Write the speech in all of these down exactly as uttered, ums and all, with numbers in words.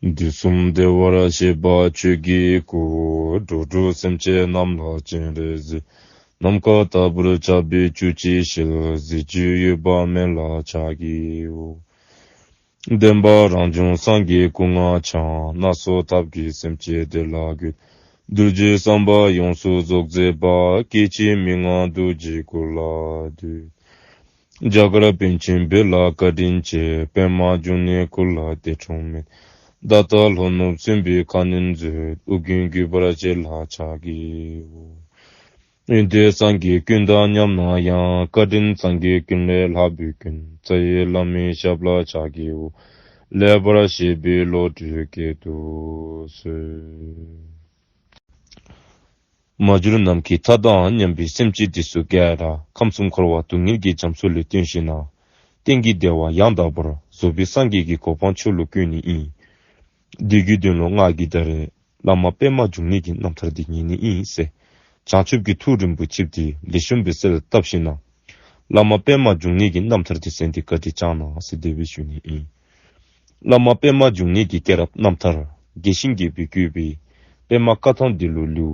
དུས་གསུམ་བདེ་བར་གཤེགས་པ་ཆོས་ཀྱི་སྐུ། འགྲོ་དྲུག་སེམས་ཅན་རྣམས་ལ་སྤྱན་རས་གཟིགས། ནམ་མཁའ་ལྟ་བུར་ཁྱབ་པའི་བཅུ་གཅིག་ཞལ། གཟི་བརྗིད་གཡོ་བ་མེད་ལ་ཕྱག་བགྱིའོ། བདེན་པ་རང་བྱུང་སངས་རྒྱས་སྐུ་ལྔ་འཆང་། སྣ་ཚོགས་ཐབས་ཀྱིས་སེམས་ཅན་བདེ་ལ་འགོད། གདུལ་བྱའི་བསམ་པ་ཡོངས་སུ་རྫོགས་མཛད་པ། སྐྱེ་འཆི་མི་མངའ་རྡོ་རྗེའི་སྐུ་ལ་འདུད། རྒྱ་གར་པཎ་ཆེན་བོད་ལ་བཀའ་དྲིན་ཆེ། པདྨ་འབྱུང་གནས་སྐུ་ལ་འདས་འཁྲུངས་མེད། ད་ལྟ་ལྷོ་ནུབ་སྲིན་པོའི་ཁ་གནོན་མཛད། ཨོ་རྒྱན་གུས་པར་མཇལ་ལ་ཕྱག་བགྱིའོ། ཡོན་ཏན་སངས་རྒྱས་ཀུན་དང་མཉམ་ན་ཡང་། བཀའ་དྲིན་སངས་རྒྱས་ཀུན་ལས་ལྷག་པའི་ཀུན། རྩ་བའི་བླ་མའི་ཞབས་ལ་ཕྱག་བགྱིའོ། ལེགས་པར་བཤད་པའི་བློ་གྲོས་བསྐྱེད་དུ་གསོལ། མ་གྱུར་ནམ་མཁའི་མཐའ་དང་མཉམ་པའི་སེམས་ཅན་འདི་ཚུ་ག་ར་ཁམས་གསུམ་འཁོར་བ་སྡུག་བསྔལ་གྱི་རྒྱ་མཚོ་ལས་བཏོན་ཞིནམ་ལས། གཏན་གྱི་བདེ་བ་ཡང་དག་པར་རྫོགས་པའི་སངས་རྒྱས་ཀྱི་གོ་འཕང་མཆོག་ལ་བཀོད་ནི་ཨིན། འདི་གི་དོན་ལུ་ང་གིས་ད་རེས་བླ་མ་པདྨ་འབྱུང་གནས་ཀྱི་རྣམ་ཐར་འདི་ཉན་ནི་ཨིན་ཟེར། བྱང་ཆུབ་ཀྱི་ཐུགས་རིན་པོ་ཆེ་འདི་ལེགས་ཤོམ་སྦེ་གསལ་བཏབ་ཞིནམ་ལས། བླ་མ་པདྨ་འབྱུང་གནས་ཀྱི་རྣམ་ཐར་འདི་གསན་ཏེ་བཀའ་དྲིན་བསྐྱང་གནང་ཟེར་དེ་སྦེ་ཞུ་ནི་ཨིན། བླ་མ་པདྨ་འབྱུང་གནས་ཀྱི་སྐྱེས་རབས་རྣམ་ཐར། རྒྱས་ཤིང་རྒྱས་པར་བཀོད་པའི་པདྨ་བཀའ་ཐང་འདི་ལུ་ལེའུ་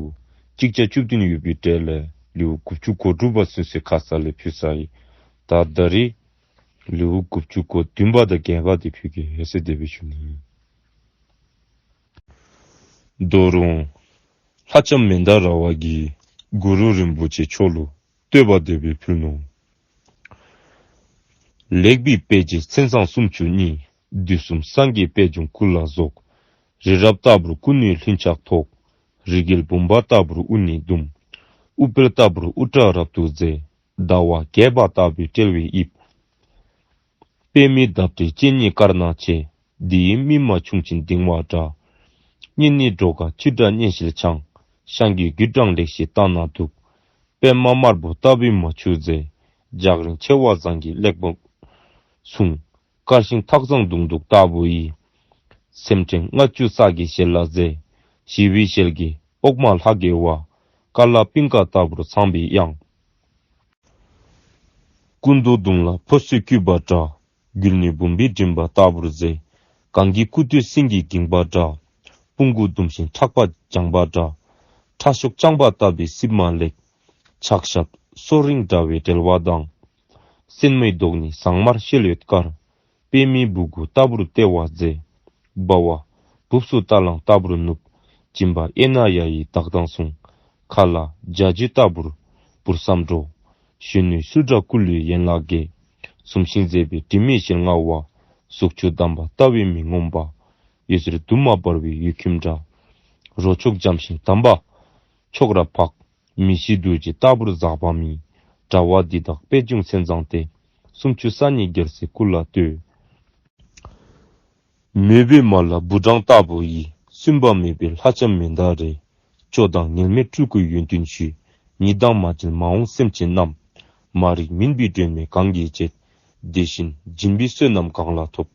གཅིག་བརྒྱ་བཅུ་བདུན་ཡོད་པའི་གྲས་ལས་ལེའུ་དགུ་བཅུ་གོ་དྲུག་པ་ཚུན་ཚོད་ཁ་ཙ་ལས་ཕུལ་ཚར་ཡི། ད་ད་རེས་ལེའུ་དགུ་བཅུ་གོ་བདུན་པ་དང་བརྒྱད་པ་དེ་ཕུལ་གེ་ཟེར་དེ་སྦེ་ཞུ་ནི་ཨིན། ད་རུང་ལྷ་ལྕམ་མནྡ་ར་བ་གིས་གུ་རུ་རིན་པོ་ཆེ་མཆོག་ལུ་བསྟོད་པ་དེ་སྦེ་ཕུལ་ནུག། ལེགས་པའི་དཔེ་བྱད་མཚན་བཟང་སུམ་ཅུ་སྙེད། དུས་གསུམ་སངས་རྒྱས་པད་འབྱུང་སྐུ་ལ་རྫོགས། རི་རབ་ལྟ་བུར་སྐུ་ནི་ལྷུན་ཆགས་ཐོགས། རི་རྒྱལ་བུམ་པ་ལྟ་བུར་དབུ་ནི་ཟླུམ། དབུ་དཔལ་ལྟ་བུར་དབུ་སྐྲ་རབ་ཏུ་མཛེས། ཟླ་བ་རྒྱས་པ་ལྟ་བུའི་དཔྲལ་བའི་དབྱིབས། པདྨའི་འདབ་བྲལ་སྤྱན་གཉིས་དཀར་ནག་ཕྱེ། འདི་ཡི་སྨིན་མ་ཁྱུང་ཆེན་ལྡིང་བ་འདྲ། སྙན་ནི་སྒྲོག་ག་ཆུ་སྒྲ་སྙན་ཞལ་འཆང་། ཤངས་ཀྱི་རྒྱུད་དྲངས་ལེགས་བཤད་ལྟ་ན་སྡུག། པདྨ་དམར་པོ་ལྟ་བུའི་མ་ཆུ་མཛེས། ལྗགས་རིང་མཆེ་བ་བཟང་གི་གླེགས་བམ་ཟུང་། དཀར་ཞིང་ཐགས་བཟང་མདུང་ཐུང་ལྟ་བུ་ཡི། སེམས་ཕྲེང་ལྔ་བཅུ་ས་གི་ཞལ་ལ་མཛེས། ཞི་བའི་ཞལ་གྱི་འོག་མ་ལྷ་དགེ་བ། ཀ་ལ་པིང་ཀ་ལྟ་བུར་ཚངས་པའི་དབྱངས། སྐུ་མདོག་ཟླུམ་ལ་ཕོ་སོས་སྐྱུས་པ་འདྲ། མགུལ་ནི་བུམ་པའི་མགྲིན་པ་ལྟ་བུར་མཛེས། གང་གི་སྐུ་སྟོད་སེང་གེ་འགྱིང་བ་འདྲ། དཔུང་དགུ་ཟླུམ་ཞིང་ཕྲག་པ་བརྐྱང་པ་འདྲ། ཁྲ་གཤོག་རྐྱང་པ་ལྟ་བུའི་སྲིབ་མ་ལེགས། ཕྱག་ཞབས་སོ་རིང་འདྲ་བའི་རལ་བ་དང་། སེན་མོའི་མདོག་ནི་ཟངས་དམར་ཤེལ་འོད་དཀར། པདྨའི་སྦུ་གུ་ལྟ་བུར་ལྟེ་བ་མཛེས། ལྦ་བ་སྦུབས་སུ་རྟ་གླང་ལྟ་བུར་ནུབ། སྦྱིན་པ་དབྱེ་ན་ཡ་ཡི་དག་དང་ཟུང་། ཁ་ལ་འཇའ་ཆུ་ལྟ་བུར་སྦུར་སམ་འགྲོ། གཞོན་ནུའི་སུ་འདྲ་སྐུ་ལུས་ཡན་ལག་བརྒྱད། ཟུམ་ཤིང་མཛེས་པའི་དྲི་མེད་ཞལ་མངའ་བ། གཟུགས་ཆུ་དམ་པ་ལྟ་བུའི་མི་ངོམས་པ། འོད་ཟེར་དུ་མ་འབར་བའི་འོད་ཁྱིམ་འདྲ། རོ་མཆོག་འཇམ་ཞིང་དམ་པ་མཆོག་རབ་འཕགས། མི་ཤེས་རྡོ་རྗེ་ལྟ་བུར་འཛག་པ་མེད། འདྲ་བ་འདི་དག་པད་འབྱུང་མཚན་བཟང་སྟེ། སུམ་ཅུ་རྩ་གཉིས་རྒྱལ་སྲས་སྐུ་ལ་བསྟོད། མོས་པའི་མ་ལ་འབུ་སྦྲང་ལྟ་བུ་ཡི། སུན་པ་མེད་པའི་ལྷ་ལྕམ་མནྡ་རའི། སྐྱོ་དང་ངལ་མེད་སྤྲུལ་སྐུའི་ཡོན་ཏན་ཞུས། ཉིད་དང་མ་མཇལ་མ་འོངས་སེམས་ཅན་རྣམས། མ་རིག་མུན་པའི་སྒྲོན་མེ་གང་གིས་བཅད། དེ་བཞིན་སྦྱིན་པའི་བསོད་ནམས་གང་ལ་ཐོབ།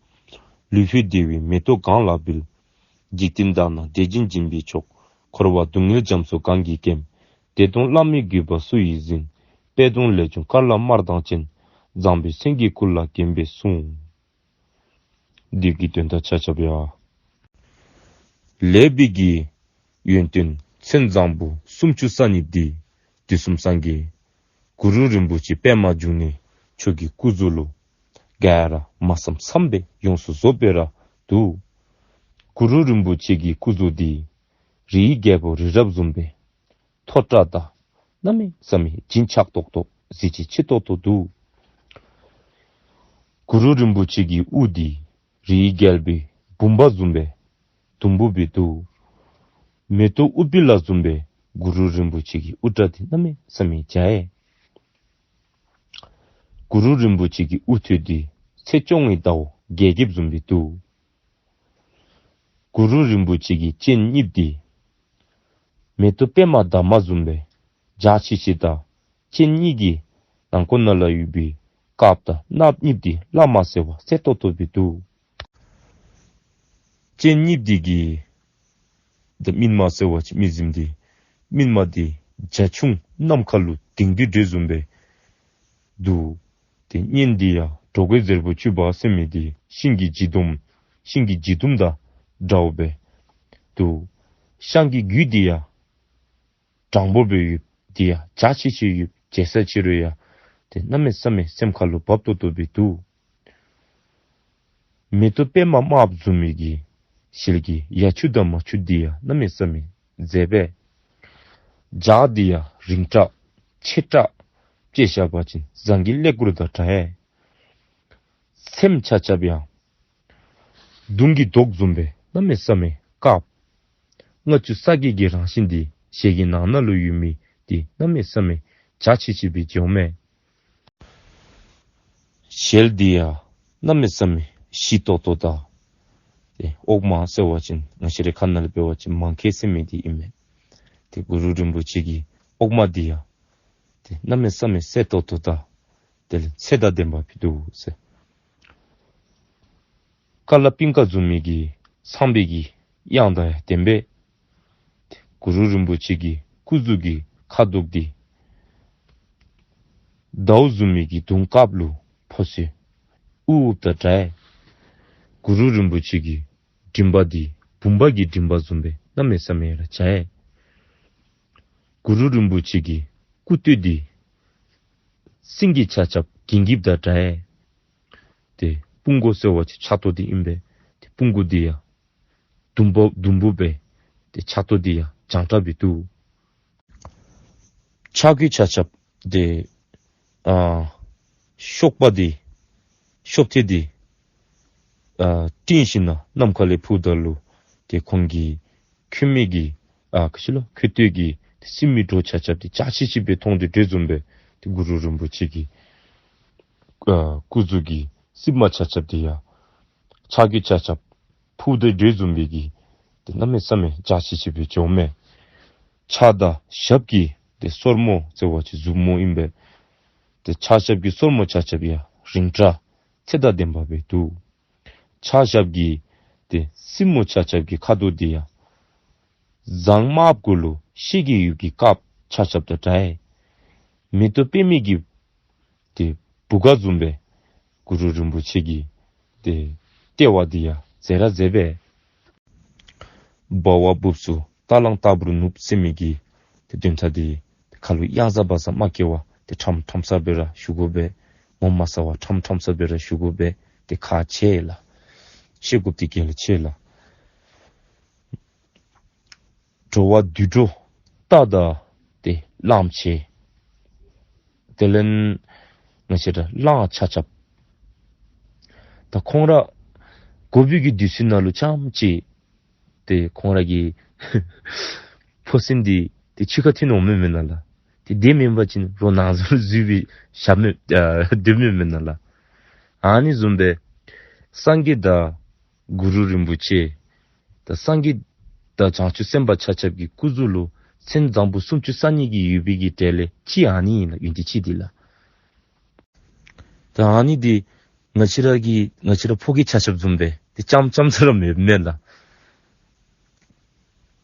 ལུས་ཕུད་བདེ་བའི་མེ་ཏོག་གང་ལ་འབུལ། འཇིག་རྟེན་དག་ན་བདེ་སྦྱིན་སྦྱིན་པའི་མཆོག། འཁོར་བ་སྡུག་བསྔལ་རྒྱ་མཚོ་གང་གིས་སྐེམ། བདེ་སྟོང་བླ་མའི་བརྒྱུད་པ་སུ་ཡིས་ཟིན། པད་སྡོང་ལས་བྱུང་དཀར་ལ་དམར་མདངས་ཅན། བཟང་པོའི་སེང་གེའི་སྐུ་ལ་བརྒྱན་པའི་གསུང་། འདི་གི་དོན་དག་ཆ་ཁྱབ་ཡ། ལེགས་པའི་གི་ཡོན་ཏན་མཚན་བཟང་པོ་སུམ་ཅུ་རྩ་གཉིས་འདི་དུས་གསུམ་སངས་རྒྱས་གུ་རུ་རིན་པོ་ཆེ་པདྨ་འབྱུང་གནས་མཆོག་གི་སྐུ་གཟུགས་ལུ་ག་ར་མ་བསམ་བསམ་པའི་ཡོངས་སུ་རྫོགས་པའི་ར་འདུག། གུ་རུ་རིན་པོ་ཆེ་གི་སྐུ་གཟུགས་འདི་རིའི་རྒྱལ་པོ་རི་རབ་བཟུམ་པའི་མཐོ་དྲགས་དང་གནམ་མེད་ས་མེད་བརྗིད་ཆགས་ཏོག་ཏོ་གཟི་བརྗིད་ཆེ་ཏོག་ཏོ་འདུག། གུ་རུ་རིན་པོ་ཆེ་གི་དབུ་འདི་རིའི་རྒྱལ་པོའི་བུམ་པ་བཟུམ་པའི་དུམ་བུ་སྦེ་འདུག། མེ་ཏོག་ཨུཏྤལ་བཟུམ་པའི་གུ་རུ་རིན་པོ་ཆེ་གི་དབུ་སྐྲ་འདི་གནམ་མེད་ས་མེད་འཇའ་ཡས། གུ་རུ་རིན་པོ་ཆེ་གི་དབུ་ཐོད་འདི་ཚེས་བཅོ་ལྔའི་ཟླ་བ་རྒྱལ་རྒྱབ་བཟུམ་སྦེ་འདུག། གུ་རུ་རིན་པོ་ཆེ་གི་སྤྱན་གཉིས་འདི་མེ་ཏོག་པདྨ་འདབ་མ་བཟུམ་སྦེ་འཇའ་ཆི་ཆི་དང་སྤྱན་གཉིས་ཀྱི་ནང་ཁོག་ནང་ལ་ཡོད་པའི་དཀརཔོ་དང་གནགཔོ་གཉིས་འདི་ལ་མ་ཟེར་བ་གསལ་ཏོག་ཏོ་སྦེ་འདུག། སྤྱན་གཉིས་འདི་གི་ད་སྨིན་མ་ཟེར་བ་ཅིན་མིག་རྫིམ་འདི་སྨིན་མ་འདི་བྱ་ཁྱུང་ནམ་མཁའ་ལུ་ལྡིང་དུས་འདྲ་བཟུམ་སྦེ་འདུག། ཏེ་སྙན་འདི་ཡང་སྒྲོག་གེ་སེར་པོ་ཆུ་འབག་ཟེར་མི་འདི་ཤིང་གི་འཇིགས་དུམ་ཤིང་གི་འཇིགས་དུམ་དང་ འདྲ་བོ་སྦེ་འདུག། ཤངས་ཀྱི་རྒྱུད་འདི་ཡང་དྲང་པོ་སྦེ་ཡོད། འདི་ཡང་འཇའ་ཆི་ཆི་ཡོད། རྒྱལ་ས་ཆི་རུ་ཡང་དེ་གནམ་མེད་ས་མེད་སེམས་ཁ་ལུ་བབ་ཏོག་ཏོ་སྦེ་འདུག། མེ་ཏོག་པདྨ་དམརཔོ་བཟུམ་མའི་གི་ཞལ་གྱི་ཡ་ཆུ་དང་མ་ཆུ་འདི་ཡང་གནམ་མེད་ས་མེད་མཛེས་པས། ལྗགས་འདི་ཡང་རིང་དྲགས་ཆེ་དྲགས་བཅས་བཞག་པ་ཅིན་ཟངས་ཀྱི་ཀླད་ཀོར་དང་འདྲ་བས། ཚེམས་ཆ་ཁྱབ་ཡང་མདུང་གི་མདོག་བཟུམ་སྦེ་གནམ་མེད་ས་མེད་དཀརཔོ། ལྔ་བཅུ་རྩ་བརྒྱད་ཀྱི་རང་བཞིན་འདི་ཞལ་གྱི་ནང་ན་ལུ་ཡོད་མི་འདི་གནམ་མེད་ས་མེད་འཇའ་ཆི་ཆི་སྦེ་འཇོམས་མས། ཞལ་འདི་ཡང་གནམ་མེད་ས་མེད་ཞི་ཏོག་ཏོ་དང་། དེ་ཨོག་མ་ཟེར་བ་ཅིན་ང་བཅས་རའི་ཁ་ནང་ལུ་འབད་བ་ཅིན་མང་ཁལ་ཟེར་མི་འདི་ཨིན་མས། དེ་གུ་རུ་རིན་པོ་ཆེ་གི་ཨོག་མ་འདི་ཡང་དེ་གནམ་མེད་ས་མེད་གསལ་ཏོག་ཏོ་དང་། དེ་ལས་ཚད་དང་ལྡན་པ་སྦེ་འདུག་ཟེར། ཀ་ལ་པིང་ཀ་བཟུམ་མའི་གི་ཚངས་པའི་གི་དབྱངས་དང་ལྡན་པས། གུ་རུ་རིན་པོ་ཆེ་གི་སྐུ་གཟུགས་ཀྱི་ཁ་དོག་འདི་ཟླཝ་བཟུམ་མའི་གི་དུང་དཀརཔོ་ལུ་ཕོ་སོས་ཨུ་ཨུབ་དང་འདྲ་བས། གུ་རུ་རིན་པོ་ཆེ་གི་མགྲིན་པ་འདི་བུམ་པ་གི་མགྲིན་པ་བཟུམ་སྦེ་གནམ་མེད་ས་མེད་ར་འཇའ་ཡང་། གུ་རུ་རིན་པོ་ཆེ་གི་སྐུ་སྟོད་འདི་སེང་གེ་ཆ་ཁྱབ་གིན་འགྱིབ་དང་འདྲ་བས། དེ་དཔུང་མགོ་ཟེར་བ་ཅིན་ཕྱག་ཏོ་འདི་ཨིན་པས། དེ་དཔུང་མགོ་འདི་ཡང་ཟླུམ་པོ་ཟླུམ་པོ་སྦེ་དེ་ཕྱག་ཏོ་འདི་ཡང་བྱང་ཁྲ་སྦེ་འདུག། ཕྱག་གོས་ཆ་ཁྱབ་དེ་ཨ་གཤོག་པ་འདི་གཤོག་ཐེལ་འདི་ཨ་སྤྲིན་བཞིན་ན་ནམ་མཁའ་ལས་འཕུརཝ་ད་ལུ་དེ་ཁོང་གི་ཁོད་སྨད་ཀྱི་ཨ་ག་ཅི་ལོ་ཁོད་སྟོད་ཀྱི་སིལ་མའི་སྒྲོ་ཆ་ཁྱབ་དེ་འཇའ་ཆི་ཆི་སྦེ་མཐོང་དོ་བཟུམ་སྦེ་དེ་གུ་རུ་རིན་པོ་ཆེ་གི་ཨ་སྐུ་གཟུགས་ཀྱི་སིལ་མ་ཆ་ཁྱབ་དེ་ཡང་ཕྱག་གོས་ཆ་ཁྱབ་འཕུར་དོ་བཟུམ་སྦེ་གི་དེ་གནམ་མེད་ས་མེད་འཇའ་ཆི་ཆི་སྦེ་འཇོམས་མས། ཕྱག་དང་ཞབས་ཀྱི་དེ་སོར་མོ་ཟེར་བ་ཅིན་མཛུབ་མོ་ཨིན་པས། དེ་ཕྱག་ཞབས་ཀྱི་སོར་མོ་ཆ་ཁྱབ་ཡང་རིང་དྲགས་ཚད་དང་ལྡན་པ་སྦེ་འདུག། ཕྱག་ཞབས་ཀྱི་དེ་སེན་མོ་ཆ་ཁྱབ་ཀྱི་ཁ་དོག་འདི་ཡང་ཟངས་དམརཔོ་གུ་ལུ་ཤེལ་གྱི་ཡུ་གི་དཀརཔོ་ཆ་ཁྱབ་དང་འདྲ་བས། མེ་ཏོག་པདྨའི་གི་དེ་བུ་ག་བཟུམ་སྦེ་གུ་རུ་རིན་པོ་ཆེ་གི་དེ་ལྟེ་བ་འདི་ཡང་མཛེས་ར་མཛེས་པས། འབར་བ་སྦུབས་སུ་རྟ་གླང་ལྟ་བུར་ནུབ་ཟེར་མི་གི་དེ་དོན་དག་འདི་ཁ་ལུ་གཡང་ཟ་བ་ཟ་མ་སྐྱེ་བར་དེ་ཁྲམ་ཁྲམ་ས་སྦེ་ར་བཞུགས་དགོ་པས། ངོ་མ་ཟ་བར་ཁྲམ་ཁྲམ་ས་སྦེ་ར་བཞུགས་དགོ་པས། དེ་ཁག་ཆེ་ལགས། ཤེས་དགོཔ་འདི་གལ་ཆེ་ལགས། འགྲོ་བ་དུད་འགྲོ་རྟ་དང་དེ་གླང་ཆེན། དེ་ལས་ང་བཅས་ར་གླང་ཆ་ཁྱབ། ད་ཁོང་ར་དགོ་པའི་གི་དུས་ཚོད་ནང་ལུ་རྐྱངམ་ཅིག་དེ་ཁོང་ར་གི་ཕོ་སེན་འདི་དེ་ཕྱི་ཁར་འཐེན་འོང་མི་མེན་ན་ལགས། དེ་དེ་མེན་པ་ཅིན་རོགས་ནང་ཟུར་འཛུལ་སྦེ་བཞག་མི་ཨ་སྡོད་མི་མེན་ན་ལགས། ཨ་ནི་བཟུམ་སྦེ་སངས་རྒྱས་དང་གུ་རུ་རིན་པོ་ཆེ་དང་སངས་རྒྱས་དང་བྱང་ཆུབ་སེམས་དཔའ་ཆ་ཁྱབ་ཀྱི་སྐུ་གཟུགས་ལུ་མཚན་བཟང་པོ་སུམ་ཅུ་རྩ་གཉིས་ཀྱི་ཡོད་པའི་གི་གྲས་ལས་གཅིག་ཨ་ནི་ཨིན་ལགས། ཡོན་ཏན་གཅིག་འདི་ལགས། ད་ཨ་ནི་འདི་ང་བཅས་ར་གི་ང་བཅས་ར་ཕོ་སྐྱེས་ཆ་ཁྱབ་བཟུམ་སྦེ་དེ་རྐྱངམ་རྐྱངམ་ས་ར་མེད་མེན་ལགས།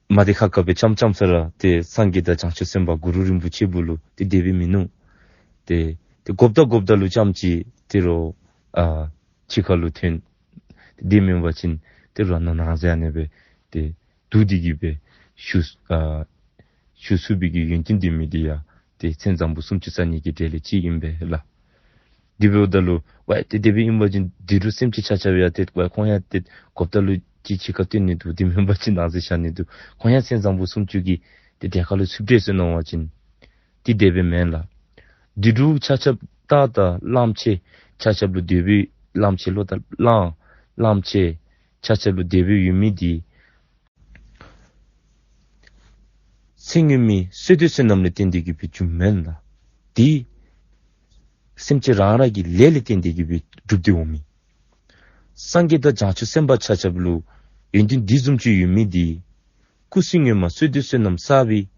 མ་དེ་ཁ་ཁ་སྦེ་རྐྱངམ་རྐྱངམ་ས་ར་དེ་སངས་རྒྱས་དང་བྱང་ཆུབ་སེམས་དཔའ་གུ་རུ་རིན་པོ་ཆེ་བུ་ལུ་དེ་དེ་སྦེ་མིན་ནུག། དེ་དེ་དགོཔ་ད་དགོཔ་ད་ལུ་རྐྱངམ་ཅིག་དེ་རོགས་ཨ་ཕྱི་ཁ་ལུ་འཐེན། དེ་མེན་པ་ཅིན་དེ་རོགས་ནང་ནང་ཟེར་ཨ་ནི་སྦེ་དེ་འདུག་སྟེ་གི་སྦེ་བཞུགས་ཨ་བཞུགས་ཚུགས་པའི་གི་ཡོན་ཏན་ལྡན་མི་འདི་ཡང་དེ་མཚན་བཟང་པོ་སུམ་ཅུ་རྩ་གཉིས་ཀྱི་གྲས་ལས་གཅིག་ཨིན་པས་ལགས། དེ་འབདཝ་ད་ལུ་ཝའི་དེ་དེ་སྦེ་ཨིན་པ་ཅིན་དུད་འགྲོ་སེམས་ཅན་ཆ་ཁྱབ་ཡང་དེ་ཝའི་ཁོང་ཡང་དེ་དགོཔ་ད་ལུ་ཅིག་ཕྱི་ཁར་འཐེན་ནི་འདུག། དེ་མེན་པ་ཅིན་ནང་ཟེར་བཞག་ནི་འདུག། ཁོང་ཡང་མཚན་བཟང་པོ་སུམ་ཅུ་གི་དེ་གྲལ་ཁ་ལུ་ཚུད་དེས་ཟེར་མནོ་བ་ཅིན་དེ་དེ་སྦེ་མེན་ལགས། དུད་འགྲོ་ཆ་ཁྱབ་རྟ་དང་གླང་ཆེན་ཆ་ཁྱབ་ལུ་དེ་སྦེ་གླང་ཆེན་ལོ་དང་གླང་གླང་ཆེན་ཆ་ཁྱབ་ལུ་དེ་སྦེ་ཡོད་མི་འདི་ཚེ་སྔོན་མའི་བསོད་བདེ་བསོད་ནམས་ལས་བརྟེན་ཏེ་གི་སྦེ་བྱུངམ་མེན་ལགས། དེ་སེམས་ཅན་རང་རང་གི་ལས་ལས་བརྟེན་ཏེ་གི་སྦེ་གྲུབ་སྟེ་འོང་མི། སངས་རྒྱས་དང་བྱང་ཆུབ་སེམས་དཔའ་ཆ་ཁྱབ་ལུ་ཡོན་ཏན་འདི་བཟུམ་ཅིག་ཡོད་མི་འདི་སྐུ་སྲིད་སྔོན་མ་བསོད་བདེ་བསོད་ནམས་བསགས་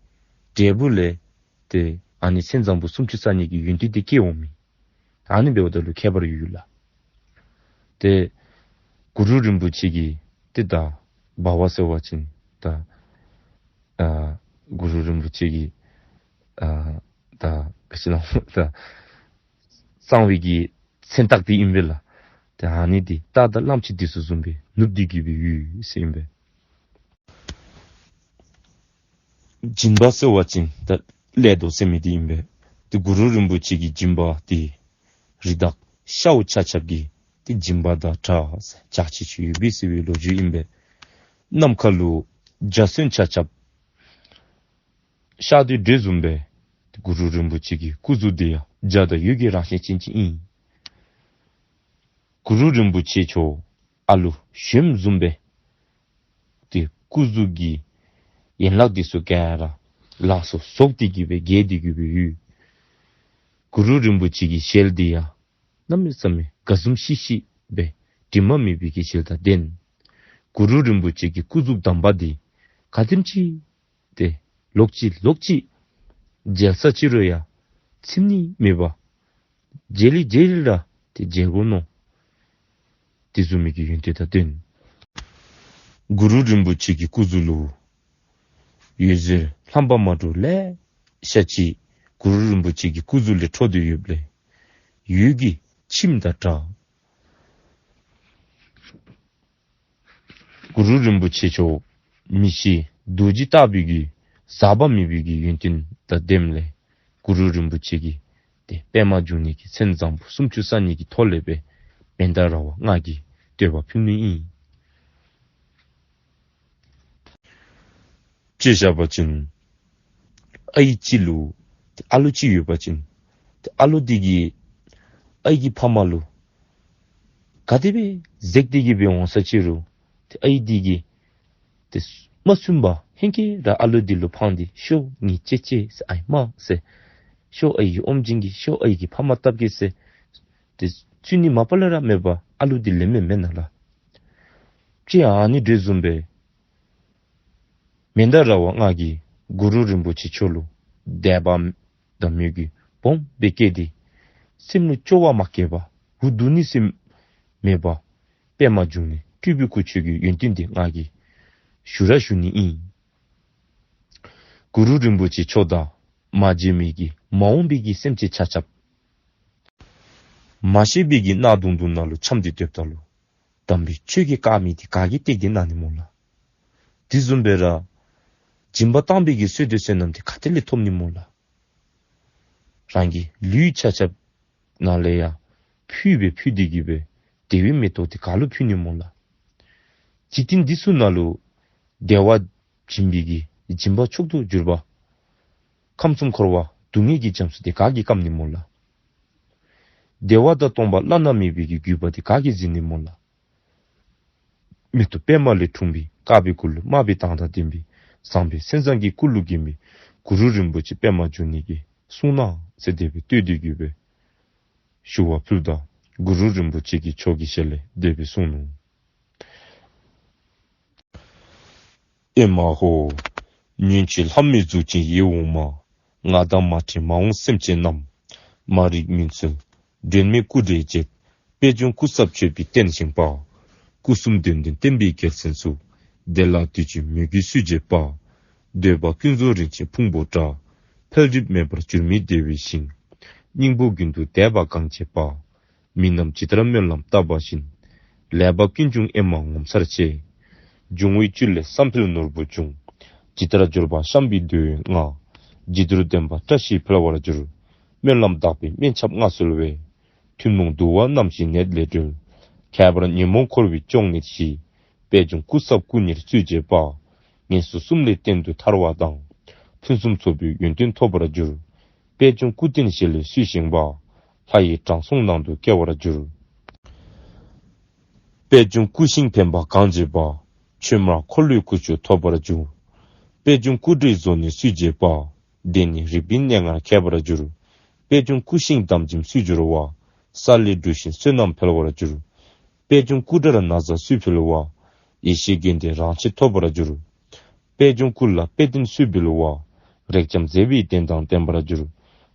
པའི་འབྲས་བུ་ལས་དེ་ཨ་ནི་མཚན་བཟང་པོ་སུམ་ཅུ་རྩ་གཉིས་ཀྱི་ཡོན་ཏན་དེ་སྐྱེ་འོང་མི། ཨ་ནི་འབདཝ་ད་ལུ་ཁྱད་པར་ཡོད་ལགས། དེ་གུ་རུ་རིན་པོ་ཆེ་གི་དེ་ད་འབར་བ་ཟེར་བ་ཅིན་ད་ཨ་གུ་རུ་རིན་པོ་ཆེ་གི་ཨ་ད་ག་ཅི་ལོ་ད་གསང་བའི་གི་མཚན་རྟགས་དེ་ཨིན་པས་ལགས། དེ་ཨ་ནི་དེ་རྟ་དང་གླང་ཆེན་དེ་ཚུ་བཟུམ་སྦེ་ནུབ་སྟེ་གི་སྦེ་ཡོད་ཟེར་ཨིན་པས། སྦྱིན་པ་ཟེར་བ་ཅིན་ད་ཀླད་དོ་ཟེར་མི་དེ་ཨིན་པས། དེ་གུ་རུ་རིན་པོ་ཆེ་གི་སྦྱིན་པ་དེ་རི་དྭགས་ཤཝ་ཆ་ཁྱབ་ཀྱི་དེ་སྦྱིན་པ་དང་འདྲ་ཟེར་ཅིག་ཡོད་པས་ཟེར་བའི་ལོ་རྒྱུས་ཨིན་པས། ནམ་མཁའ་ལུ་འཇའ་ཚོན་ཆ་ཁྱབ་ཤར་དོ་དེ་བཟུམ་སྦེ་གུ་རུ་རིན་པོ་ཆེ་གི་སྐུ་གཟུགས་དེ་ཡང་འཇའ་དང་འོད་ཀྱི་རང་བཞིན་ཅན་ཅིག་ཨིན། གུ་རུ་རིན་པོ་ཆེ་མཆོག་ཨ་ལུ་གཞོནམ་བཟུམ་སྦེ་དེ་སྐུ་གཟུགས་ཀྱི་ཡན་ལག་དེ་ཚུ་ག་ར་ལགས་སོ་ཟོག་དེ་གི་སྦེ་རྒྱས་དེ་གི་སྦེ་ཡོད། གུ་རུ་རིན་པོ་ཆེ་གི་ཞལ་དེ་ཡང་གནམ་མེད་ས་མེད་དགའ་འཛུམ་ཤིག་ཤིག་སྦེ་དྲི་མ་མེད་པའི་གི་ཞལ་དང་ལྡན། གུ་རུ་རིན་པོ་ཆེ་གི་སྐུ་གཟུགས་དམ་པ་དེ་ག་དེམ་ཅིག་དེ་ལོག་ཅི་ལོག་ཅི་མཇལ་ས་ཅི་རུང་ཡང་ཚིམ་ནི་མེད་པ། མཇལ་ལི་མཇལ་ལི་ར་དེ་མཇལ་དགོ་མནོ། དེ་བཟུམ་མའི་གི་ཡོན་ཏན་དང་ལྡན། གུ་རུ་རིན་པོ་ཆེ་གི་སྐུ་གཟུགས་ལུ་འོད་ཟེར་ལྷམ་པ་མ་འདྲཝ་ལེ་ཤ་ཅིག་གུ་རུ་རིན་པོ་ཆེ་གི་སྐུ་གཟུགས་ལས་འཕྲོ་སྟེ་ཡོདཔ་ལས་འོད་ཀྱི་ཁྱིམ་དང་འདྲ། གུ་རུ་རིན་པོ་ཆེ་མཆོག་མི་ཤེས་རྡོ་རྗེ་ལྟ་བུའི་གི་ཟག་པ་མེད་པའི་གི་ཡོན་ཏན་དང་ལྡནམ་ལས་གུ་རུ་རིན་པོ་ཆེ་གི་དེ་པདྨ་འབྱུང་གནས་ཀྱི་མཚན་བཟང་པོ་སུམ་ཅུ་རྩ་གཉིས་ཀྱི་ཐོག་ལས་སྦེ་མནྡ་ར་བ་ལྔ་གིས་བསྟོད་པ་ཕུལ་ནི་ཨིན། ཅེས་བཤད་པ་ཅིན། ཨའི་གཅིག་ལུ་ཨ་ལུ་གཅིག་ཡོད་པ་ཅིན། ཨ་ལུ་དེ་གིས་ཨའི་གི་ཕ་མ་ལུ་ག་དེ་སྦེ་ཟེགས་ཏེ་གི་སྦེ་འོང་ས་ཅི་རུང་ཨའི་དེ་གིས་དེ་མ་སུན་པར་ཧེང་སྐལ་ར་ཨ་ལུ་དེ་ལུ་འཕངས་ཏེ་ཤོག་ངེའི་ཅེ་ཅེ་ཟེར་ཨའི་མ་ཟེར། ཤོག་ཨའི་གི་ཨོམ་སྦྱིན་གྱིས། ཤོག་ཨའི་གི་ཕ་མ་བཏབ་གེ་ཟེར། དེ་ཚུན་ནི་མ་པ་ལས་ར་མེད་པར་ཨ་ལུ་དེ་ལེན་མི་མེན་ན་ལགས། ཅི་ཨ་ནི་འདྲ་བཟུམ་སྦེ་མནྡ་ར་བ་ལྔ་གིས་གུ་རུ་རིན་པོ་ཆེ་མཆོག་ལུ་དད་པ་དང་མོས་གུས་སྦོམ་སྦེ་བསྐྱེད་དེ་སེམས་ལུ་སྐྱོ་བ་མ་སྐྱེས་པར་འུ་སྡུག་ནི་སེམས་མེད་པར་པདྨ་འབྱུང་གནས་སྤྲུལ་པའི་སྐུ་མཆོག་གི་ཡོན་ཏན་དེ་ང་གིས་ཞུ་ར་ཞུ་ནི་ཨིན། གུ་རུ་རིན་པོ་ཆེ་མཆོག་དང་མ་མཇལ་མི་གི་མ་འོངས་པའི་གི་སེམས་ཅན་ཆ་ཁྱབ། མ་ཤེས་པའི་གི་གནག་དུང་དུང་ནང་ལུ་འཁྱམས་ཏེ་སྡོདཔ་ད་ལུ་དམ་པའི་ཆོས་ཀྱིས་བཀག་མི་དེ་ག་གིས་བཏེགས་ཏེ་གནང་ནི་སྨོ་ལགས། དེ་བཟུམ་སྦེ་ར་སྦྱིན་པ་བཏང་པའི་གི་བསོད་བདེ་བསོད་ནམས་དེ་ག་ཏེ་ལས་ཐོབ་ནི་སྨོ་ལགས། རང་གི་ལུས་ཆ་ཁྱབ་ནང་ལས་ཡང་ཕུལ་བའི་ཕུལ་དེ་གི་སྦེ་བདེ་བའི་མེ་ཏོག་དེ་ག་ལུ་ཕུལ་ནི་སྨོ་ལགས། འཇིག་རྟེན་འདི་ཚུ་ནང་ལུ་བདེ་བ་སྦྱིན་པའི་གི་སྦྱིན་པ་མཆོག་ཏུ་གྱུར་པ། ཁམས་གསུམ་འཁོར་བ་སྡུག་བསྔལ་གྱི་རྒྱ་མཚོ་དེ་ག་གིས་སྐམ་ནི་སྨོ་ལགས། བདེ་བ་དང་སྟོང་པ་བླ་ན་མེད་པའི་གི་བརྒྱུད་པ་དེ་ག་གིས་འཛིན་ནི་སྨོ་ལགས། མེ་ཏོག་པདྨ་ལས་འཁྲུངས་པའི་དཀར་པོའི་སྐུ་ལུ་དམར་པོའི་མདངས་དང་ལྡན་པའི་བཟང་པོའི་སེམས་བཟང་གི་སྐུ་ལུ་བརྒྱན་པའི་གུ་རུ་རིན་པོ་ཆེ་པདྨ་འབྱུང་གནས་ཀྱིས་གསུངས་གནང་ཟེར་དེ་སྦེ་བསྟོད་དེ་གི་སྦེ་ཞུ་བ་ཕུལ་ད་གུ་རུ་རིན་པོ་ཆེ་གིས་མཆོག་གི་ཞལ་ལས་དེ་སྦེ་གསུངས་ནུག། ཨེ་མ་ཧོ། ཉོན་ཅིག་ལྷ་མོའི་གཟུགས་ཅན་ཡིད་འོང་མ། ང་དང་མ་འཕྲད་མ་འོངས་སེམས་ཅན་རྣམས། མ་རིག་མུན་ཚོལ་སྒྲོན་མེ་སྐུ་འདྲའི་རྗེ། པད་འབྱུང་སྐུ་ཚབ་མཆོད་པའི་རྟེན་བཞེངས་པ། སྐུ་གསུམ་དོན་ལྡན་བསྟན་པའི་རྒྱལ་མཚན་སུ། བདེ་བླག་དུས་ཀྱི་མོས་གུས་སུས་བརྗོད་པ། འདོད་པ་ཀུན་རྫོགས་རིན་ཆེན་ཕུང་པོ་འདྲ། འཕེལ་འགྲིབ་མེད་པར་གྱུར་མི་བདེ་བའི་ཞིང་། སྙིང་པོ་རྒྱུན་དུ་བཟླས་པ་གང་བྱེད་པ། མི་རྣམས་ཇི་ལྟར་སྨོན་ལམ་བཏབ་པ་བཞིན། ལེགས་པ་ཀུན་འབྱུང་ཨེ་མ་ངོ་མཚར་ཆེ། འབྱུང་བའི་བཅུད་ལས་བསམ་འཕེལ་ནོར་བུ་འབྱུང་། ཇི་ལྟར་འབྱོར་པ་བཤམས་པའི་འདོད་ཡོན་ལྔ། ཇི་ལྟར་ལྡན་པ་བཀྲ་ཤིས་འཕེལ་བར་འགྱུར། སྨོན་ལམ་དག་པས་སྨན་ཆབ་ལྔ་གསོལ་བས། ཐུན་མོང་འདུ་བ་རྣམ་བཞི་ནད་ལས་སྒྲོལ། ཁྱད་པར་ཉོན་མོངས་འཁོར་བའི་གཅོང་ནད་ཞི། པད་འབྱུང་སྐུ་ཚབ་སྐུ་གཉེར་སུས་བྱེད་པ། ངན་སོང་གསུམ་ལས་གཏན་དུ་ཐར་བ་དང་། ཕུན་སུམ་ཚོགས་པའི་ཡོན་ཏན་ཐོབ་པར་འགྱུར། པད་འབྱུང་སྐུ་རྟེན་ཞལ་ལས་སུས་བཞེངས་པ། ལྷ་ཡི་དྲང་སྲོང་ནང་དུ་སྐྱེ་བར་འགྱུར། པད་འབྱུང་སྐུ་ཤིང་འཕེན་པ་གང་བྱེད་པ། ཆོས་སྨྲ་འཁོར་ལོའི་སྐུ་མཆོག་ཐོབ་པར་འགྱུར། པད་འབྱུང་སྐུ་བགྲེས་བཟོ་ནས་སུས་བྱེད་པ། དེ་ནི་རིག་པའི་གནས་ལྔར་མཁས་པར་འགྱུར། པད་འབྱུང་སྐུ་ཤིང་དམ་ཅན་སུས་བསྒྱུར་བ། ས་ལེར་འབྲུ་བཞིན་བསོད་ནམས་འཕེལ་བར་འགྱུར། པད་འབྱུང་སྐུ་དགྲར་ན་བཟའ་སུས་ཕུལ་བ། ཡེ་ཤེས་དགེ་འདུན་རང་ཆས་ཐོབ་པར་འགྱུར། པད་འབྱུང་སྐུ་ལ་དཔལ་ལྡན་སུས་འབུལ་བ། རེག་བྱམས་མཛེས་པའི་གདན་དང་ལྡན་པར་འགྱུར།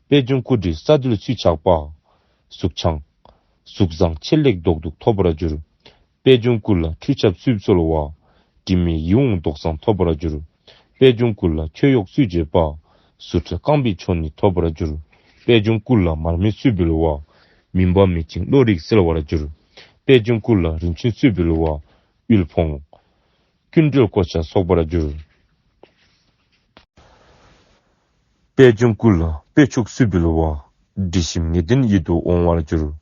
པད་འབྱུང་སྐུ་བགྲེས་ས་འདུལ་སུས་ཆགས་པ། གཟུགས་འཆང་། གཟུགས་བཟང་ཆེ་ལེགས་མདོག་སྡུག་ཐོབ་པར་འགྱུར། པད་འབྱུང་སྐུ་ལ་ཁྲུས་ཆབ་སུས་གསོལ་བ། དྲི་མེད་ཡིད་འོང་མདོག་བཟང་ཐོབ་པར་འགྱུར། པད་འབྱུང་སྐུ་ལ་མཆོད་གཡོག་སུས་བྱེད་པ། ཟུར་ཁྲོད་རྐང་པའི་མཆོག་ནི་ཐོབ་པར་འགྱུར། པད་འབྱུང་སྐུ་ལ་མར་མེ་སུས་འབུལ་བ། མུན་པ་མེད་ཅིང་བློ་རིག་གསལ་བར་འགྱུར། པད་འབྱུང་སྐུ་ལ་རིན་ཆེན་སུས་འབུལ་བ། དབུལ་ཕོངས། ཀུན་གྲོལ་གོ་ཆ་སོགས་པར་འགྱུར། པད་འབྱུང་སྐུ་ལ་སྤོས་ཆུག་སུས་འབུལ་བ། དྲི་ཞིམ་ངད་ལྡན་ཡིད་དུ་འོང་བར་འགྱུར།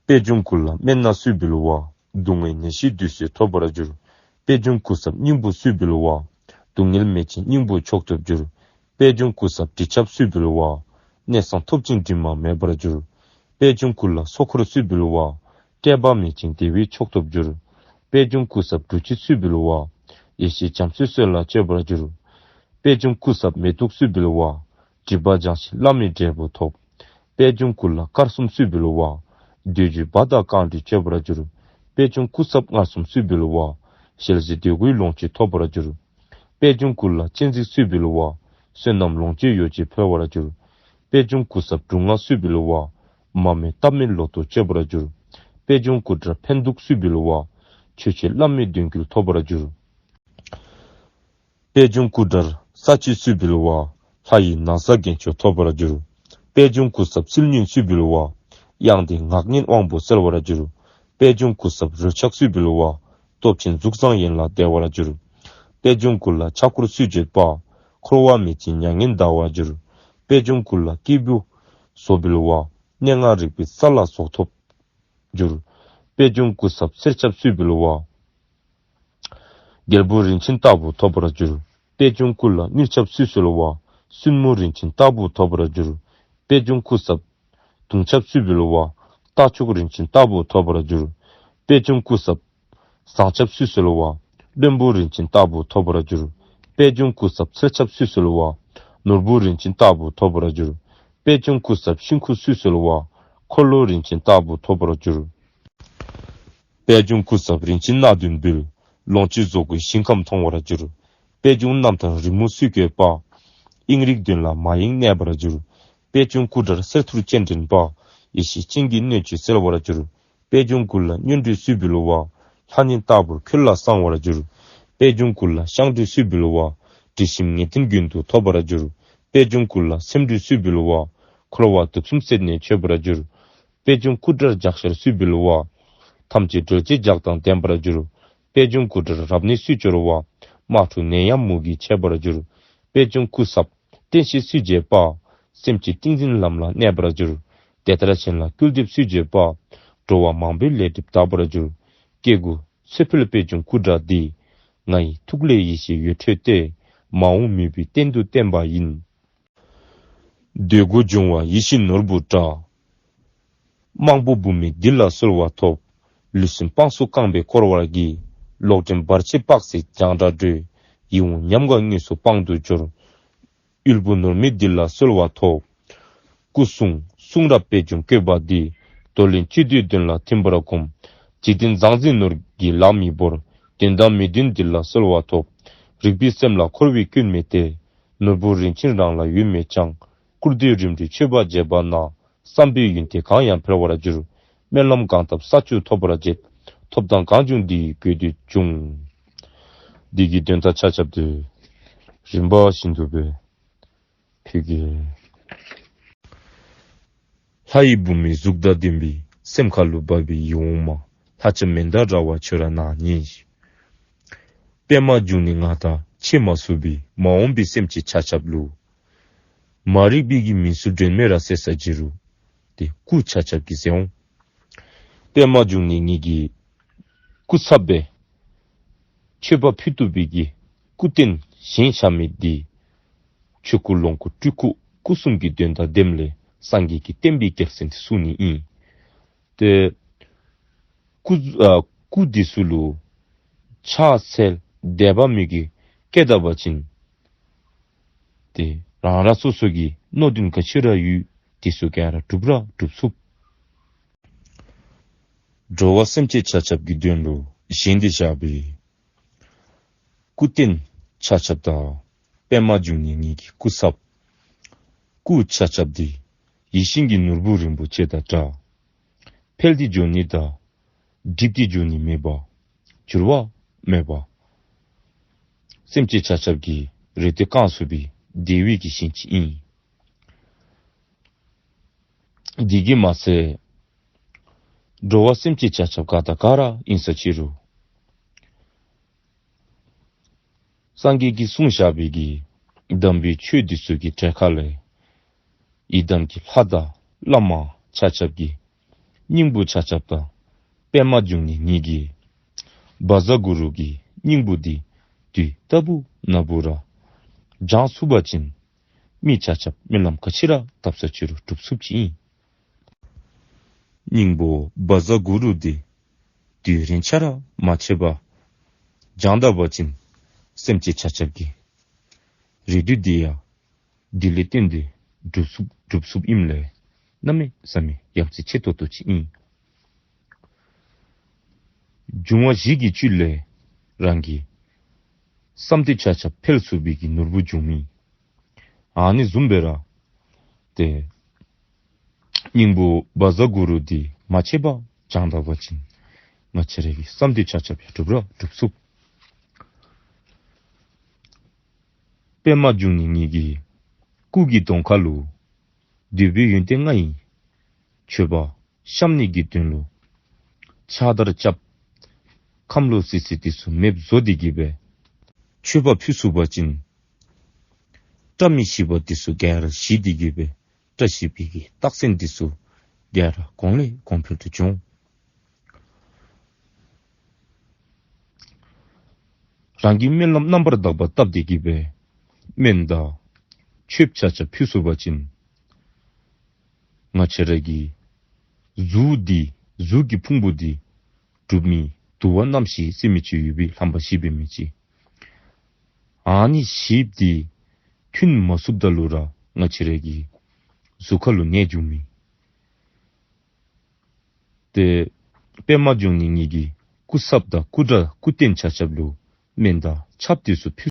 པད་འབྱུང་སྐུ་ལ་སྨན་སྣ་སུས་འབུལ་བ། སྡུག་བསྔལ་ནད་གཞིའི་བདུད་རྩིས་ཐོབ་པར་འགྱུར། པད་འབྱུང་སྐུ་གསབ་སྙིང་པོ་སུས་འབུལ་བ། སྡུག་བསྔལ་མེད་ཅིང་སྙིང་པོ་མཆོག་ཐོབ་འགྱུར། པད་འབྱུང་སྐུ་གསབ་དྲི་ཆབ་སུས་འབུལ་བ། གནས་བཟང་ཐོབ་ཅིང་དྲི་མ་མེད་པར་འགྱུར། པད་འབྱུང་སྐུ་ལ་སོག་འཁོར་སུས་འབུལ་བ། བཀྲེས་པ་མེད་ཅིང་བདེ་བའི་མཆོག་ཐོབ་འགྱུར། པད་འབྱུང་སྐུ་གསབ་འབྲུ་མཆོད་སུས་འབུལ་བ། ཡེ་ཤེས་བྱམས་བརྩེས་གསོད་ལ་སྤྱོད་པར་འགྱུར། པད་འབྱུང་སྐུ་གསབ་མེ་ཏོག་སུས་འབུལ་བ། སྒྲིབ་པ་སྦྱང་ཞིང་བླ་མའི་འབྲས་བུ་ཐོབ། པད་འབྱུང་སྐུ་ལ་དཀར་གསུམ་སུས་འབུལ་བ། འདོད་འཇོའི་བ་དག་རྐང་དྲུག་སྤྱོད་པར་འགྱུར། པད་འབྱུང་སྐུ་གསབ་མངར་གསུམ་སུས་འབུལ་བ། ཞལ་གཟིགས་འདོད་དགུའི་ལོངས་སྤྱོད་ཐོབ་པར་འགྱུར། པད་འབྱུང་སྐུ་ལ་སྤྱན་གཟིགས་སུས་འབུལ་བ། བསོད་ནམས་ལོངས་སྤྱོད་ཡོ་བྱད་འཕེལ་བར་འགྱུར། པད་འབྱུང་སྐུ་གསབ་འབྲུ་ལྔ་སུས་འབུལ་བ། མ་རྨོས་སྟབས་མེད་ལོ་ཏོག་སྤྱོད་པར་འགྱུར། པད་འབྱུང་སྐུ་དགྲར་ཕན་སྡུག་སུས་འབུལ་བ། ཆོས་འཆད་བླ་མའི་མདུན་སྐྱོད་ཐོབ་པར་འགྱུར། པད་འབྱུང་སྐུ་དགྲར་ས་བཅད་སུས་འབུལ་བ། ལྷ་ཡི་ན་བཟའ་རྒྱན་མཆོག་ཐོབ་པར་འགྱུར། པད་འབྱུང་སྐུ་གསབ་སིལ་སྙན་སུས་འབུལ་བ། གཡང་ལྡན་ངག་སྙན་དབང་པོ་གསལ་བར་འགྱུར། པད་འབྱུང་སྐུ་གསབ་རོལ་ཆགས་སུས་འབུལ་བ། སྟོབས་ཆེན་གཟུགས་བཟང་ཡན་ལག་བདེ་བར་འགྱུར། པད་འབྱུང་སྐུ་ལ་ཕྱག་སྐོར་སུས་བརྗོད་པ། འཁོར་བ་མེད་ཅིང་མྱ་ངན་འདའ་བར་འགྱུར། པད་འབྱུང་སྐུ་ལ་སྐྱེས་བུ་བཟོ་འབུལ་བ། གནས་ལྔ་རིག་པའི་ས་ལ་ཟོག་ཐོབ་འགྱུར། པད་འབྱུང་སྐུ་གསབ་གསེར་ཆབ་སུས་འབུལ་བ། རྒྱལ་པོ་རིན་ཆེན་ལྟ་བུ་ཐོབ་པར་འགྱུར། པད་འབྱུང་སྐུ་ལ་དངུལ་ཆབ་སུས་གསོལ་བ། བཙུན་མོ་རིན་ཆེན་ལྟ་བུ་ཐོབ་པར་འགྱུར། པད་འབྱུང་སྐུ་གསབ་དུང་ཆབ་སུས་འབུལ་བ། རྟ་མཆོག་རིན་ཆེན་ལྟ་བུ་ཐོབ་པར་འགྱུར། པད་འབྱུང་སྐུ་གསབ་ཟངས་ཆབ་སུས་གསོལ་བ། བློན་པོ་རིན་ཆེན་ལྟ་བུ་ཐོབ་པར་འགྱུར། པད་འབྱུང་སྐུ་གསབ་ཚེར་ཆབ་སུས་གསོལ་བ། ནོར་བུ་རིན་ཆེན་ལྟ་བུ་ཐོབ་པར་འགྱུར། པད་འབྱུང་སྐུ་གསབ་ཤིང་ཁུ་སུས་གསོལ་བ། འཁོར་ལོ་རིན་ཆེན་ལྟ་བུ་ཐོབ་པར་འགྱུར། པད་འབྱུང་སྐུ་གསབ་རིན་ཆེན་སྣ་བདུན་འབུལ། ལོངས་སྤྱོད་རྫོགས་སྐུའི་ཞིང་ཁམས་མཐོང་བར་འགྱུར། པད་འབྱུང་རྣམ་ཐར་རི་མོ་སུས་བཀོད་པ། དབྱིངས་རིག་མདུན་ལ་མ་ཡེངས་གནས་པར་འགྱུར། པད་འབྱུང་སྐུ་དགྲར་གསེར་ཐུར་སྤྱན་འདྲེན་པ། ཡེ་ཤེས་སྤྱན་གྱི་གནོད་བྱེད་སེལ་བར་འགྱུར། པད་འབྱུང་སྐུ་ལ་སྔོན་འགྲོས་སུས་འབུལ་བ། ལྷ་ཉིད་ལྟ་བུར་ཁྱོད་ལ་གསང་བར་འགྱུར། པད་འབྱུང་སྐུ་ལ་ཤངས་འགྲོས་སུས་འབུལ་བ། དྲི་ཞིམ་ངད་ལྡན་རྒྱུན་དུ་ཐོབ་པར་འགྱུར། པད་འབྱུང་སྐུ་ལ་སེམས་འགྲོས་སུས་འབུལ་བ། འཁོར་བ་དུག་གསུམ་བསལ་ནས་མཆོད་པར་འགྱུར། པད་འབྱུང་སྐུ་དགྲར་ལྗགས་ཤར་སུས་འབུལ་བ། ཐམས་ཅད་སྒྲོལ་བྱེད་ལྗགས་དང་ལྡན་པར་འགྱུར། པད་འབྱུང་སྐུ་དགྲར་རབ་གནས་སུས་སྐྱོར་བ། དམག་འཁྲུག་ནད་ཡམས་མུ་གེས་ཆད་པར་འགྱུར། པད་འབྱུང་སྐུ་གསབ་བསྟན་བཤིག་སུས་བྱེད་པ། སེམས་ཀྱི་ཏིང་འཛིན་ལམ་ལ་གནས་པར་འགྱུར། དེ་ལྟར་གཞན་ལ་སྐུལ་འདེབས་སུས་བྱེད་པ། འགྲོ་བ་མང་པོའི་ལས་སྒྲིབ་དག་པར་འགྱུར། སྐྱེ་དགུ་ཚེ་འཕོས་པད་འབྱུང་སྐུ་དགྲ་འདིས། ང་ཡི་ཐུགས་ལས་ཡེ་ཤེས་འོད་འཕྲོས་ཏེ། མ་འོངས་མུས་པའི་རྟེན་དུ་བསྟན་པ་ཡིན། འདོད་དགུ་འབྱུང་བ་ཡིད་བཞིན་ནོར་བུ་འདྲ། རྨང་པོ་བུ་མོས་འདི་ལ་གསོལ་བ་ཐོབ། ལུས་སེམས་དཔངས་སུ་བཀང་བས་བསྐོར་བར་བགྱི། ལོག་འདྲེན་བར་ཆད་དཔག་ཚེ་རྒྱང་གྲགས་སྒྲོལ། ཡིད་འོང་ཉམས་དགའ་དངོས་སུ་དཔང་དུ་འབྱོར། དབུལ་པོ་ནོར་མེད་འདི་ལ་གསོལ་བ་ཐོབ། སྐུ་གསུང་གསུང་རབ་པད་འབྱུང་བཀོད་པ་འདི། རྡོར་གླིང་སྤྱི་འདུས་མདུན་ལ་ཐིམ་པར་བསྒོམ། འཇིག་རྟེན་མཛངས་བརྩེ་ནོར་གྱིས་ལག་མི་བོར། དོན་དམ་མི་མཐུན་འདི་ལ་གསོལ་བ་ཐོབ། རིག་པའི་སེམས་ལ་འཁོར་བའི་སྐྱོན་མེད་དེ། ནོར་བུ་རིན་ཆེན་རང་ལ་ཡོད་མེད་ཀྱང་། བཀུར་སྟི་རིམ་གྲོའི་མཆོད་པ་བྱེད་པ་ན། བསམ་པའི་ཡོན་ཏན་གང་ཡང་འཕེལ་བར་འགྱུར། སྨོན་ལམ་གང་བཏབ་ས་བཅུ་ཐོབ་པར་བྱེད། ཐོབ་དང་གང་བྱུང་འདི་ཡི་དགོས་འདོད་འབྱུང་། འདི་གི་དོན་དག་ཆ་ཁྱབ་དེ་རིམ་པ་བཞིན་དུ་སྦེ་ཕུལ་གེ། ལྷ་ཡི་བུ་མོའི་གཟུགས་དང་ལྡན་པའི་སེམས་ཁ་ལུ་བབས་པའི་ཡིད་འོང་མ། ལྷ་ལྕམ་མན་དཱ་ར་བ་ཁྱོད་ར་ནཱ་ཉིད། པདྨ་འབྱུང་གནས་ང་དང་ཕྱད་མ་ཚུགས་པའི་མ་འོངས་པའི་སེམས་ཅན་ཆ་ཁྱབ་ལུ། མ་རིག་པའི་གི་མིང་གསོལ་སྒྲོན་མེ་ར་གསལ་ས་ཇི་རུ། དེ་སྐུ་ཆ་ཁྱབ་ཀྱི་ཟེར་འོང་། པདྨ་འབྱུང་གནས་ངེད་ཀྱི་སྐུ་ཚབ་པས་མཆོད་པ་ཕུལ་བཏུབ་པའི་གི་སྐུ་རྟེན་བཞེངས་བཞག་མི་འདི། ཆོས་སྐུ་ལོངས་སྐུ་སྤྲུལ་སྐུ་སྐུ་གསུམ་གྱི་དོན་དང་ལྡན་ལས་སངས་རྒྱས་ཀྱི་བསྟན་པའི་རྒྱལ་མཚན་དེ་བསུ་ནི་ཨིན། ཏེ། སྐུ་ཨ་སྐུ་འདི་ཚུ་ལུ་ཕྱག་འཚལ་བཟླས་པ་མོས་གུས་བསྐྱེད་ད་པ་ཅིན། ཏེ་རང་རང་སོ་སོ་གི་སྨོན་འདུན་ག་ཅི་ར་ཡོད་དེ་ཚུ་ག་ར་འགྲུབ་ར་འགྲུབ་ཚུགས། འགྲོ་བ་སེམས་ཅན་ཆ་ཁྱབ་ཀྱི་དོན་ལུ་བཞེངས་ཏེ་བཞག་པའི་སྐུ་རྟེན་ཆ་ཁྱབ་དང་པདྨ་འབྱུང་གནས་ངེད་ཀྱི་སྐུ་ཚབ་སྐུ་ཆ་ཁྱབ་འདི་ཡིད་བཞིན་གྱི་ནོར་བུ་རིན་པོ་ཆེ་དང་འདྲ། འཕེལ་ཏེ་འགྱོ་ནི་དང་འགྲིབ་སྟེ་འགྱོ་ནི་མེད་པ། འགྱུར་བ་མེད་པ། སེམས་ཅན་ཆ་ཁྱབ་ཀྱི་རེ་འདོད་བསྐང་ཚུགས་པའི་བདེ་བའི་གི་ཞིང་ཅིག་ཨིན། འདི་གིས་མ་ཚད། འགྲོ་བ་སེམས་ཅན་ཆ་ཁྱབ་ག་དང་ག་ར་ཨིན་ས་ཅི་རུང་། སངས་རྒྱས་ཀྱིས་གསུངས་བཞག་པའི་གི་དམ་པའི་ཆོས་འདི་ཚུ་གི་གྲལ་ཁ་ལས་ ཡི་དམ་གྱི་ལྷ་དང་བླ་མ་ཆ་ཁྱབ་ཀྱི་སྙིང་པོ་ཆ་ཁྱབ་དང་པདྨ་འབྱུང་གནས་ཉིད་ཀྱི་བཛྲ་གུ་རུ་གི་སྙིང་པོ་འདི་དུས་རྟག་བུ་ན་བུ་ར་སྦྱང་ཚུགས་པ་ཅིན་མི་ཆ་ཁྱབ་སྨོན་ལམ་ག་ཅི་ར་བཏབ་ས་ཅི་རུ་འགྲུབ་ཚུགས་ཀྱི་ཡིན། སྙིང་པོ་བཛྲ་གུ་རུ་འདི་དུས་རིན་ཆ་ར་མ་ཆད་པ་སྦྱང་ད་པ་ཅིན་སེམས་ཅན་ཆ་ཁྱབ་ཀྱི་རེ་འདུན་འདི་ཡང་འདི་ལས་བརྟེན་ཏེ་འགྲུབ་ཚུགས་འགྲུབ་ཚུགས་ཨིནམ་ལས་གནམ་མེད་ས་མེད་ཡ་མཚན་ཆེ་ཏོག་ཏོ་ཅིག་ཨིན། འབྱུང་བ་བཞི་གི་བཅུད་ལས་རང་གི་བསམ་དོན་ཆ་ཁྱབ་འཕེལ་ཚུགས་པའི་གི་ནོར་བུ་འབྱུང་མི། ཨ་ནི་བཟུམ་སྦེ་ར་ཏེ་སྙིང་པོ་བཛྲ་གུ་རུ་འདི་མ་ཆད་པ་སྦྱང་ད་པ་ཅིན་ང་བཅས་རའི་གི་བསམ་དོན་ཆ་ཁྱབ་ཡང་འགྲུབ་ར་འགྲུབ་ཚུགས། པདྨ་འབྱུང་གནས་ཉིད་ཀྱི་སྐུ་གི་གདོང་ཁ་ལུ་འདོད་པའི་ཡོན་ཏན་ལྔ་ཡི་མཆོད་པ་བཤམས་ནི་གི་དོན་ལུ་ཕྱག་དར་རྐྱབ། ཁམས་ལོག་སི་སི་འདི་ཚུ་མེདཔ་བཟོ་སྟེ་གི་སྦེ་མཆོད་པ་ཕུལ་ཚུགས་པ་ཅིན་བཀྲ་མི་ཤིས་པ་འདི་ཚུ་ག་ར་ཞི་སྟེ་གི་སྦེ་བཀྲ་ཤིས་པའི་གི་རྟགས་མཚན་འདི་ཚུ་ག་ར་གོང་ལས་གོང་འཕེལ་དུ་འབྱུང་། རང་གི་སྨོན་ལམ་རྣམ་པར་དག་པ་བཏབ་སྟེ་གི་སྦེ་སྨན་དང་མཆོདཔ་ཆ་ཁྱབ་ཕུལ་ཚུགས་པ་ཅིན་ང་བཅས་ར་གི་གཟུགས་འདི་གཟུགས་ཀྱི་ཕུང་པོ་འདི་གྲུབ་མི་དུ་བ་རྣམ་བཞི་ཟེར་མི་ཅིག་ཡོད་པའི་ལྷམ་པ་བཞི་འབད་མི་ཅིག། ཨ་ནི་བཞི་འདི་མཐུན་མ་ཚུགསཔ་ད་ལུ་ར་ང་བཅས་ར་གི་གཟུགས་ཁ་ལུ་ནད་འབྱུང་མི། ཏེ་པདྨ་འབྱུང་གནས་ཉིད་ཀྱི་སྐུ་ཚབ་དང་སྐུ་འདྲ་སྐུ་རྟེན་ཆ་ཁྱབ་ལུ་སྨན་དང་ཆབ་འདི་ཚུ་ཕུལ།